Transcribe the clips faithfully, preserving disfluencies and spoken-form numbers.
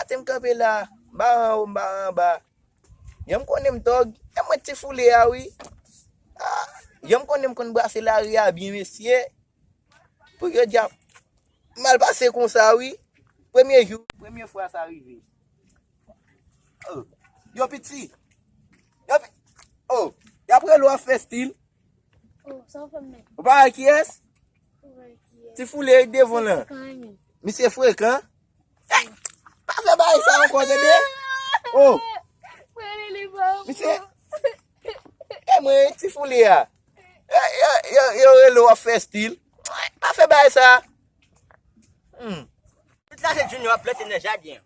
Te m kanpe la, m pa anwo, m pa anba. Jan m konnen m tòg, e mwen Ti Foule a wi. Ah, jan m konnen m konn brase lari a byen, mesye. Pou yo di a mal pase konsa wi. Premye jou, premye fwa sa rive. Oh, yo piti. Yo pi-, oh, y ap rele w ap fè stil. Oh, sa w fè m menm? Ou pa wè kiyès? Ou pa wè kiyès? Ti Foule devan lan. Frekan, wi. Misye frekan. Ey, pa fè bagay sa ankò, tande? Oh. Mwen rele li pa misye, e mwen Ti Foule a. Yo, yo, yo, yo rele w ap fè stil. Pa fè bagay sa. Hmm. Tout la se jounen w ap plante nan jaden an.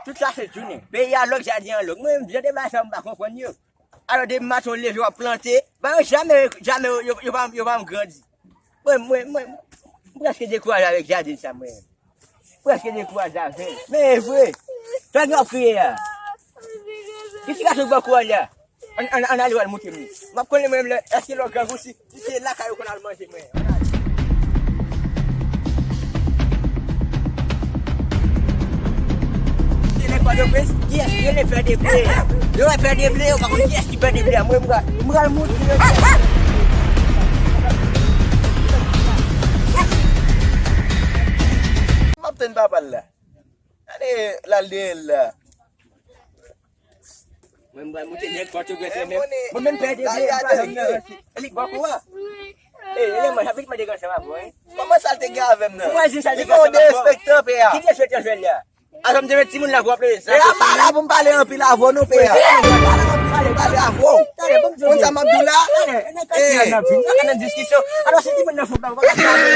Tout la se jounen. Peyi a lòk, jaden an lòk. Mwen menm, jan de bagay sa yo, m pa konprann yo. Alò, depi maten w leve, w ap plante. Ba yo jamè, jamè, yo, yo pa, yo pa grandi. Mwen, mwen, mwen, m prèske dekouraje avèk jaden sa, mwen. M prèske dekouraje avè l. Men e vre. Sa gen w ap kriye a? Ki ti gason k ba w kouraj la? Ann, ann, ann ale w al montre m li. M ap konnen mwen menm lè, èske lè w grangou si, si se lakay ou konn al manje mwen. Se nèg Pòtoprens, kiyès ki rele Pè Deble? Yo wè Pè Deble, yo pa konn kiyès ki Pè Deble a. Mwen, m pral, m pral montre yo kiyès. M ap tann papa l la. Gade l al dèyè l la. Mwen, mwen, mwen te nèg Pòtoprens menm. Mwen menm Pè Deble, m pa janm nan ranse. Li bòkò a. E, e, mwen, abit mwen te konsa avè w, wi. Kòman sa l te gen avè m nan? Mwen di sa l te gen avè m. Li gen yon derespektan, pè a. Ki derespektan fè l la? Alò, m te met timoun la pou ap leve sa. E a pa la pou m pale anpil avè w, non, pè a. Pale, pale avè w. Konn sa m ap di w la? E, nan diskisyon. Alò, si timoun nan fout la, ou pa ka pale.